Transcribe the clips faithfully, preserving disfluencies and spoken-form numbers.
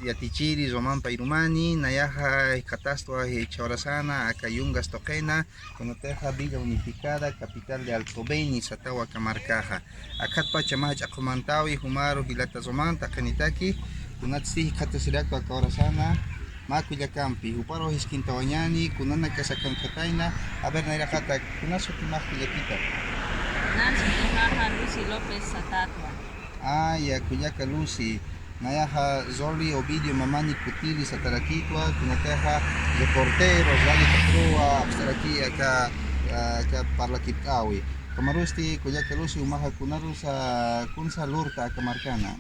Yatichiri Román Pairumani, nayaxa jikxatastwa jichha urasana aka Yungas tuqina, kunatixa Villa Unificada, capital de Alto Beni satawa aka markaxa. Akatpacha mä jach'a qhumantäwi jumaru jilata Román, taqinitaki, kunatsti jikxatasiraktu aka urasana mä kullakampi, juparu jiskintawañäni, kunanakas akanxatayna. A ver, nayraqata, kuna sutimax kullakita? Nan sutimaxa Lucy López satätwa. Aya, kullaka Lucy, nayaxa Rolly Ovidio Mamani Cutili satarakitwa, kunatixa reportero, radio tuqiruwa apstaraki aka, aka parlakipt'äwi. Ukhamarusti kullaka Lucy, jumaxa kunarusa, kunsa lurta aka markana?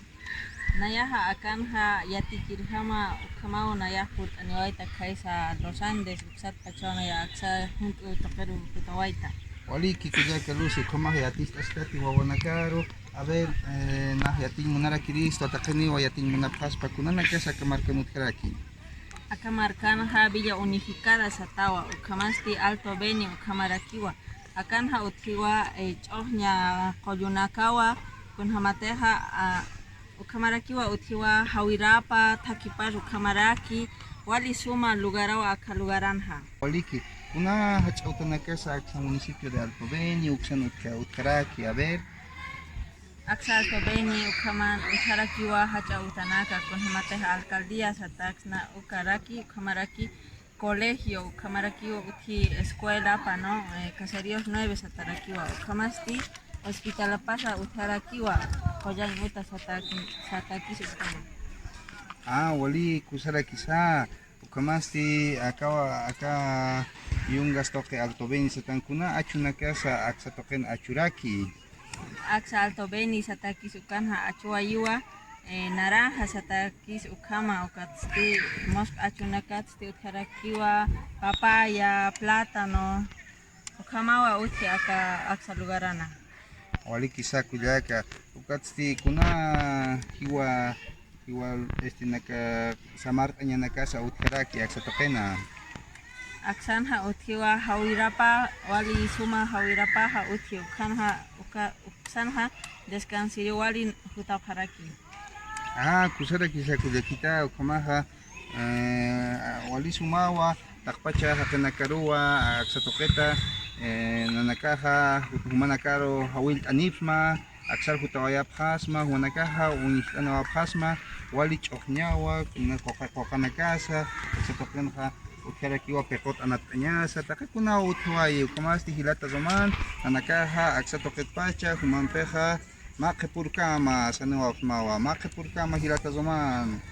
Nayaxa akanxa yatichirjama, ukhamaw nayax purt'aniwayta khaysa Los Andes, uksatpachaw nayax aksa junt'u tuqiru jutawayta. Waliki kullaka Lucy, ukhamax yaticht'askati wawanakaru. A ver, eh, nax yatiñ munarakiristwa, taqiniwa yatiñ munapxaspa, kunanakas aka markan utjaraki? Aka markanxa Villa Unificada satawa, ukhamasti Alto Beni ukhamarakiwa. Akanxa utjiwa, eh, ch'uxña qullunakawa, kunjamatixa, ah, ukhamarakiwa utjiwa Jawirapa, Thaquipar ukhamaraki, wali suma lugarawa aka lugaranxa. Waliki, kuna jach'a utanakasa aksa municipio de Alto Beni uksan utja-, utjaraki? A ver. Aksa Alto Beni ukhaman utjarakiwa jach'a utanaka, kunjamatixa alcaldía sataksna ukaraki, ukhamaraki colegio, ukhamarakiwa utji escuelapa, ¿no? Eh, Caseríos nueve satarakiwa, ukhamasti hospitalapasa utjarakiwa, qullañ uta sataki-, satakis ukhama. Ah, wali, kusarakisa. Ukhamasti aka, aka Yungas tuqi Alto Beni satankuna, achunakasa aksa tuqin achuraki? Aksa Alto Beni satakis ukanxa achuwayiwa, eh, naranja satakis ukhama, ukatsti musk achunakatsti utjarakiwa, papaya, plátano, ukhamawa utji aka aksa lugarana. Walikisa kullaka, ukatsti kuna jiwa, jiwa, este, naka samart'añanakasa utjaraki aksa tuqina? Aksanxa utjiwa Jawirapa, wali suma Jawirapaxa utji, uksanxa, uka-, uksanxa descansiri wali jutapxaraki. Ah, kusarakisa kullakita, ukhamaxa, eh, wali sumawa, taqpacha jaqinakaruwa aksa tuqita, eh, nanakaxa jumanakaru jawillt'anipxsma, aksar jutawayapxasma, jumanakaxa uñjt'anawapxasma, wali ch'uxñawa, kuna quqa-, quqanakasa, aksa tuqinxa utjarakiwa piqut anat'añasa, taqikunaw utjawayi, ukhamasti jilata Román, nanakaxa aksa tuqitpacha jumampixa, mä qhipürkama saniwapxsmawa, mä qhipürkama jilata Román.